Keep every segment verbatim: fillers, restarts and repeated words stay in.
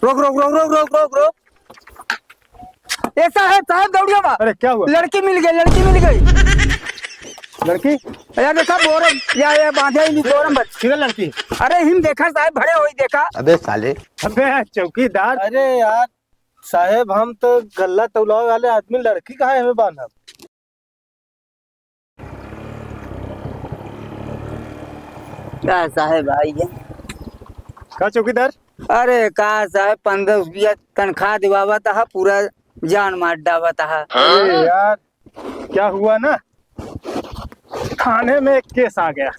रोक, रोक, रोक। ए साहेब, साहेब, दौड़िया बा। अरे, क्या हुआ? लड़की मिल गई, लड़की मिल गई। लड़की? यार, देखा, बोरम, या, या, बांधे ही नहीं, बोरम बच। किधर लड़की? अरे, हिम देखा, साहेब, भरे होई देखा। अबे साले। अबे, चौकीदार। अरे यार, साहेब, हम तो गल्ला तौलावे वाले आदमी, लड़की कहाँ है हमें बांधब? का साहेब आई है? का चौकीदार? अरे का साहेब, पन्द्रह रुपया तनख्वाह दिवावत हा, पूरा जान मार डावत हा। अरे यार, क्या हुआ ना, थाने में एक केस आ गया।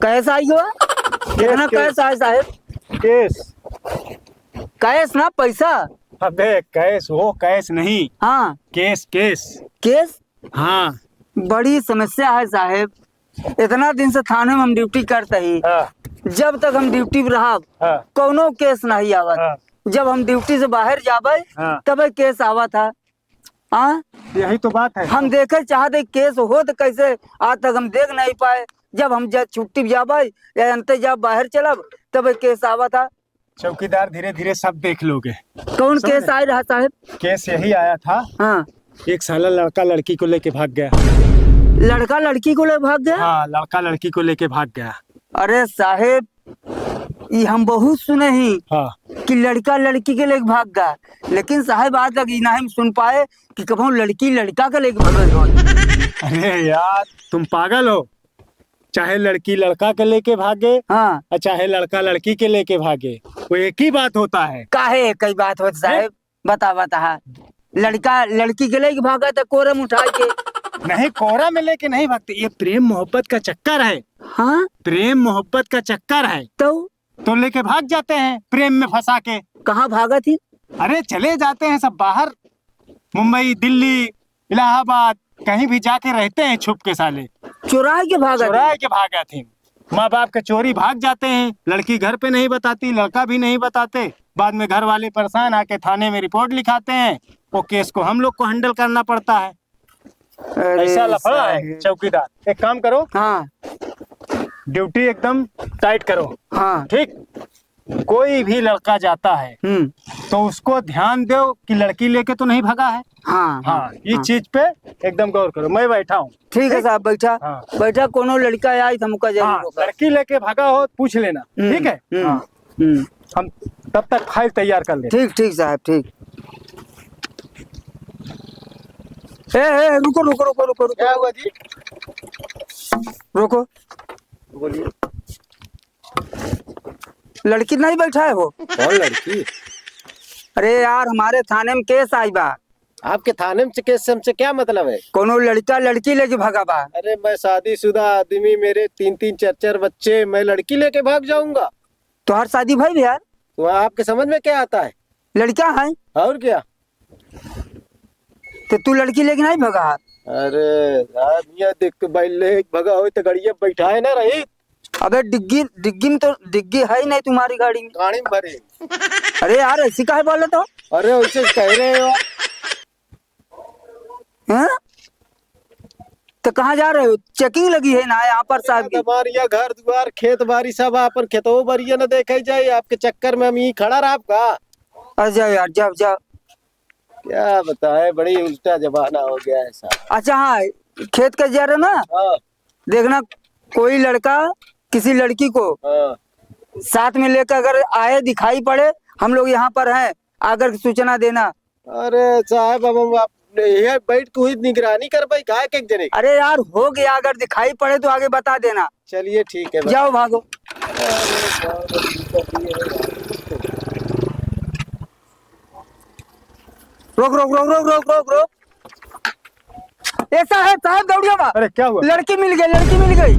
कैस आई हो? केस, कितना केस। कैस आए साहेब? केस। कैस ना, पैसा। अबे कैस, वो कैस नहीं। हाँ। केस, केस। केस? हाँ। बड़ी समस्या है साहेब, इतना दिन से थाने में हम ड्यूटी करते ही, हाँ। जब तक हम ड्यूटी पे रहब, हाँ। कौनो केस नहीं आवत। हाँ। जब हम ड्यूटी से बाहर जाबे, हाँ। तबे केस आवत है। हाँ? यही तो बात है। हम देखे चाहते केस हो तो कैसे आज तक हम देख नहीं पाए। जब हम जब छुट्टी पे जाबे या अंते जब बाहर चलब, तबे केस आवत है। चौकीदार, धीरे धीरे सब देख लोगे। कौन समझे? केस आए रहा साहेब? केस यही आया था। हाँ। एक साला लड़का लड़की को लेके भाग गया। लड़का लड़की को ले भाग गया? हाँ, लड़का लड़की को लेके भाग गया। अरे साहेब, ई हम बहुत सुने ही हाँ। कि लड़का लड़की के लेके भाग गया, लेकिन साहेब आज तक ई नहीं सुन पाए कि कबहुँ लड़की लड़का के लेके भागल हो। अरे यार, तुम पागल हो? चाहे लड़की लड़का के लेके भागे, हाँ। और चाहे लड़का लड़की के लेके भागे, वो एक ही बात होता है। काहे एक ही बात होता साहेब? बता, बता। लड़का लड़की के लेके भागा तो कोरम उठा के। नहीं, कोरा में लेके नहीं भागते, ये प्रेम मोहब्बत का चक्कर है। हाँ? प्रेम मोहब्बत का चक्कर है। तो? तो लेके भाग जाते हैं प्रेम में फंसा के। कहाँ भागा थी? अरे, चले जाते हैं सब बाहर, मुंबई, दिल्ली, इलाहाबाद, कहीं भी जाके रहते हैं छुप के साले। चुराए के भागा थी? चुराए के भागा थी। माँ बाप के चोरी भाग जाते हैं, लड़की घर पे नहीं बताती, लड़का भी नहीं बताते, बाद में घर वाले परेशान आके थाने में रिपोर्ट लिखाते हैं, वो केस को हम लोग को हैंडल करना पड़ता है। अरे ऐसा लफड़ा है साहब। चौकीदार, एक काम करो, हाँ। ड्यूटी एकदम टाइट करो। हाँ। ठीक, कोई भी लड़का जाता है, हम्म। तो उसको ध्यान दो कि लड़की लेके तो नहीं भागा है। हाँ, हाँ, हाँ, इस हाँ। चीज पे एकदम गौर करो। मैं बैठा हूँ। ठीक है ठीक? साहब, बैठा, हाँ। बैठा, कोनो लड़का आई तो हमका जरूर हाँ, रोका। लड़की लेके भागा हो, पूछ लेना, हम्म, ठीक है? हम्म, हाँ। हम्म। हम तब तक फाइल तैयार कर लेते। ठीक, ठीक साहब, ठीक। ए, ए, रुको, रुको, रुको, रुको, रुको। क्या हुआ जी? रुको। बोलिए। लड़की नहीं बैठा है वो? कौन लड़की? अरे यार, हमारे थाने में केस आई बा। आपके थाने में केस से हमसे क्या मतलब है? कोनो लड़का लड़की लेके भागा बा। अरे, मैं शादीशुदा आदमी, मेरे तीन तीन चार चार बच्चे, मैं लड़की लेके भाग जाऊंगा? तोहार शादी भइल यार? तो आपके समझ में क्या आता है? लड़का है। और क्या? तो तू लड़की लेके नहीं भगा? अरे यार, ये देख तो भाई, ले भगा होई तो गड़िया बैठाए ना रही। अबे डिग्गी, डिग्गी में तो, डिग्गी है ही नहीं तुम्हारी गाड़ी में। गाड़ी में भरे। अरे यार, ऐसी काहे बोलत हो? अरे, वैसे कह रहे हो। हैं? तो कहाँ जा रहे हो? चेकिंग लगी है ना यहाँ पर साहब की। हमारे यहाँ घर दुआर, खेत बाड़ी सब, अपन खेतों बाड़िया न देखे जाए, आपके चक्कर में हम यहीं खड़ा रहा आपका। आ जाओ यार, जाओ, जाओ। क्या बताए, बड़ी उल्टा जमाना हो गया है साहब। अच्छा, हाँ, खेत के जा रहे हो ना? हाँ। देखना, कोई लड़का किसी लड़की को हाँ। साथ में लेकर अगर आए, दिखाई पड़े, हम लोग यहाँ पर हैं, आकर के सूचना देना। अरे साहब, अब हम आप ये बैठ के हुई निगरानी करबे का एक एक जने? अरे यार, हो गया, अगर दिखाई पड़े तो आगे बता देना। चलिए, ठीक है, बता जाओ, भागो। रोक, रोक, रोक, रोक, रोक, रोक, रोक। ए साहेब, साहेब, दौड़िया बा। अरे, क्या हुआ? लड़की मिल गई, लड़की मिल गई।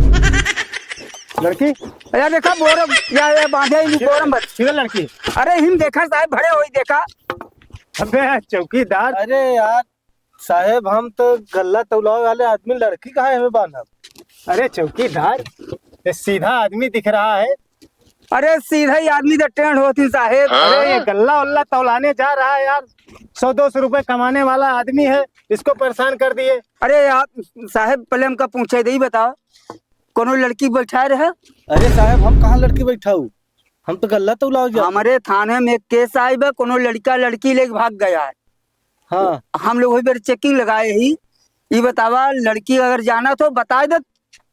लड़की? यार, देखा, बोरम, या, या, बांधे ही नहीं, किधर, बोरम बच। किधर लड़की? अरे, हिम देखा, साहेब, भरे होई देखा। अबे, चौकीदार। अरे यार, साहेब, हम तो गल्ला तौलावे वाले आदमी, लड़की कहाँ है हमें बांधब? अरे चौकीदार, ये सीधा आदमी दिख रहा है। अरे सीधा ही आदमी तो टेढ़ होती साहेब। अरे ये गल्ला उल्ला तौलाने जा रहा है यार, सौ दो सौ रुपए कमाने वाला आदमी है, इसको परेशान कर दिए। अरे यार साहेब, पहले हमका पूछे दे ही बताओ, कोनो लड़की बैठा रहे? अरे साहेब, हम कहाँ लड़की बैठाऊ? हम तो गलत उलाव जात। हमरे थाने में एक केस आइल बा, कोनो लड़का लड़की लेके भाग गया है। हाँ। हम लोग वही बेर checking लगाए ही। ई बतावा, लड़की अगर जाना तो बताए दे,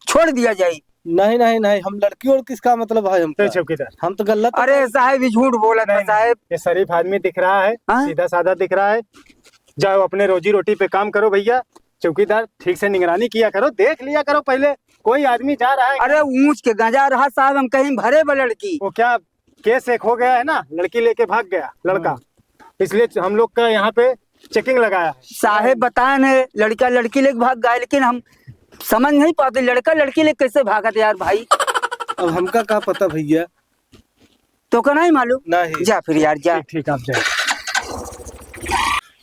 छोड़ दिया जाए। नहीं, नहीं, नहीं, हम लड़की और किसका मतलब है हमका? ए, चौकीदार। हम तो गलत अरे साहेब, ई झूठ बोलत है नहीं, साहेब। ये शरीफ आदमी दिख रहा है, हाँ? सीधा साधा दिख रहा है। जाओ, अपने रोजी रोटी पे काम करो भैया। चौकीदार, ठीक से निगरानी किया करो, देख लिया करो पहले, कोई आदमी जा रहा है। अरे ऊँच के गंजा रहा साहेब, हम कहीं भरे बा लड़की। वो क्या केस एक हो गया है ना, लड़की लेके भाग गया लड़का, हाँ। इसलिए हम लोग का यहाँ पे checking लगाया है। साहेब बताए ने, लड़का लड़की लेके भाग गया, लेकिन हम समझ नहीं पाते लड़का लड़की लेके कैसे भागत यार भाई। अब हमका का पता भैया। तोका नहीं मालूम? नहीं। जा फिर यार, जा। ठीक, ठीक, आप जाइए।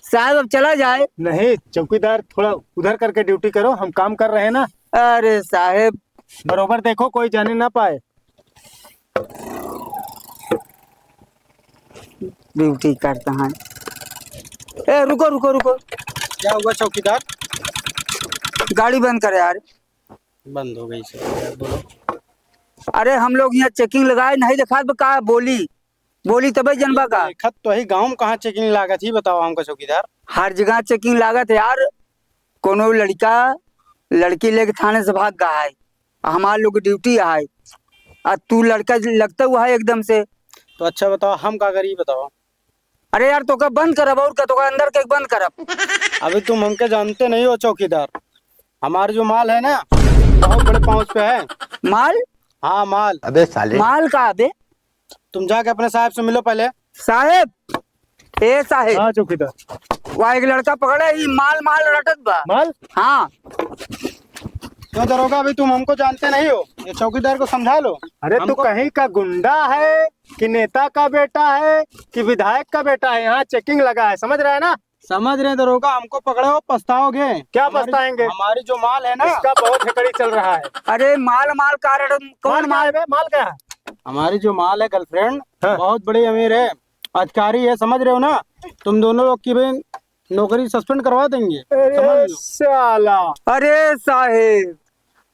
साहेब अब चला जाए। नहीं चौकीदार, थोड़ा उधर करके duty करो, हम काम कर रहे हैं ना। अरे साहेब। बरोबर देखो, कोई जाने ना पाए। Duty करता है। ए, रुको, रुको, रुको। क्या हुआ चौकीदार? गाड़ी बंद कर यार। बंद हो गई चौकीदार, बोलो। अरे, हम लोग यहाँ checking लगाए, नहीं देखात बा का बोली, बोली तबे जनबा का। देखत तो ही गाँव में कहाँ checking लागत ही, बताओ हमका चौकीदार। हर जगह checking लागत है यार, कोनो लड़का लड़की लेके थाने से भाग गया है, हमार लोग के duty है, आ तू लड़का लगता हुआ है एकदम से। तो अच्छा बताओ, हम का करी बताओ। अरे यार, तोका बंद करब और का, तोका अंदर के बंद करब। अभी तुम हमके जानते नहीं हो चौकीदार, हमारे जो माल है ना, बहुत बड़े पहुँच पे है। माल? हाँ, माल। अबे साले। माल का अबे? तुम जाके अपने साहब से मिलो पहले। साहेब, ए साहेब। हाँ चौकीदार। वहाँ एक लड़का पकड़े, ई माल माल रटत बा। माल? हाँ। क्यों दरोगा, अभी तुम हमको जानते नहीं हो, ये चौकीदार को समझा लो। अरे तू हमको कहीं का गुंडा है कि नेता का बेटा है कि विधायक का बेटा है? यहाँ checking लगा है, समझ रहा है ना? समझ रहे हैं दरोगा, हमको पकड़े हो, पछताओगे। क्या हमारी, पछताएंगे? हमारी जो माल है ना। इसका बहुत हेकड़ी चल रहा है। अरे माल, माल का रे, कौन माल क्या माल? है बे? माल क्या है? हमारी जो माल है girlfriend, हाँ। बहुत बड़ी अमीर है, अधिकारी है, समझ रहे हो ना? तुम दोनों लोग की भी नौकरी suspend करवा देंगे, अरे समझ लो। साला। अरे साहेब,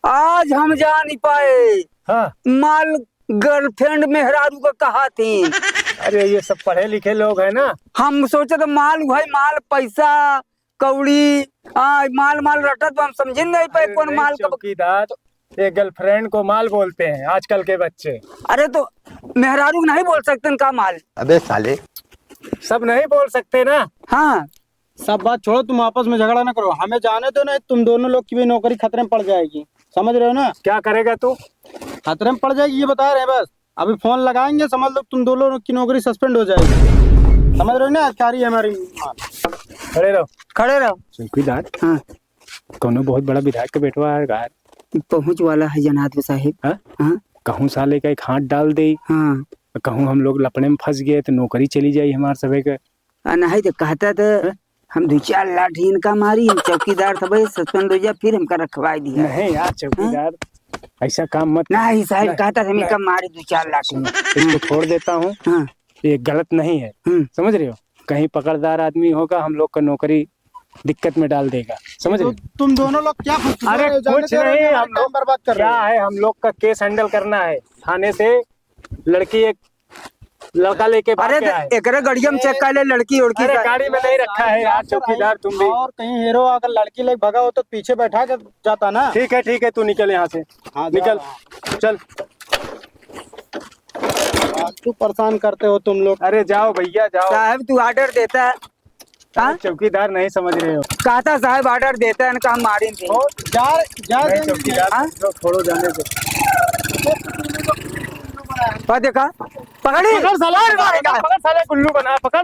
आज हम जान ही पाए। हाँ। माल girlfriend मेहरारू का कहा थी। अरे, ये सब पढ़े लिखे लोग हैं ना। हम सोचे तो माल भाई, माल पैसा कौड़ी, आ, माल, माल रटत बा, हम समझे नहीं पाए अरे कौन नहीं, माल का। चौकीदार, ये girlfriend को माल बोलते हैं आजकल के बच्चे। अरे, तो मेहरारू नहीं बोल सकते हैं का माल? अबे साले। सब नहीं बोल सकते ना। हाँ। सब बात छोड़ो, तुम आपस में झगड़ा ना करो, हमें जाने दो, नहीं तुम दोनों लोग की भी नौकरी खतरे में पड़ जाएगी, समझ रहे हो ना? क्या करेगा तू? खतरे में पड़ जाएगी, ये बता रहे हैं बस। अभी फोन लगाएंगे, समझ लो तुम दोनों की नौकरी suspend हो जाएगी, समझ रहे हो ना? अधिकारी है हमारी माल। खड़े रहो। खड़े रहो। चौकीदार, हाँ। कौनो बहुत बड़ा विधायक के बेटवा है यार। पहुँच वाला है जनाब साहेब। हाँ? हाँ। कहूँ साले का एक हाथ डाल दे, हाँ। कहूँ हम लोग लपड़े में फंस गए तो नौकरी चली जाई हमार सभे के। आ, नहीं तो कहता तो हैं? हम दो चार लाठी इनका मारी, हम चौकीदार था भाई, suspend हो जा, फिर हमका रखवाई दिया। नहीं यार चौकीदार, हैं? ऐसा काम मत कर। नहीं साहब, नहीं, कहता था हम नहीं। इनका मारी दो चार लाठी। सुनो, इसको छोड़ देता हूँ। हाँ। ये गलत नहीं है, हम्म। समझ रहे हो? कहीं पकड़दार आदमी होगा, हम लोग का नौकरी दिक्कत में डाल देगा, समझ रहे हो? तुम दोनों लोग क्या फंस चुके हो? अरे कुछ नहीं, हम लोग बर्बाद कर रहे हो। क्या है, हम लोग का case handle करना है थाने से। लड़की एक लड़का लेके भाग गया है। अरे, एकरे गड़िया में check कर ले, लड़की उड़की अरे, गाड़ी में नहीं रखा है यार, चौकीदार तुम भी। और कहीं हीरो अगर लड़की लेके भागा हो तो पीछे बैठा के जाता ना। ठीक है, ठीक है, तू निकल यहाँ से। हाँ, निकल, चल। तू परेशान करते हो तुम लोग। अरे, जाओ भैया, जाओ। साहब, तू order देता है। हाँ? चौकीदार नहीं समझ रहे हो। कहता साहब order देता है, इनका हम मारेंगे। ओ, जा, जा नहीं, देंगे। चौकीदार, हाँ? छोड़ो, जाने दो। और देखा, पकड़ी। पकड़ साला, और मारेगा। पकड़ साले, उल्लू बना, पकड़।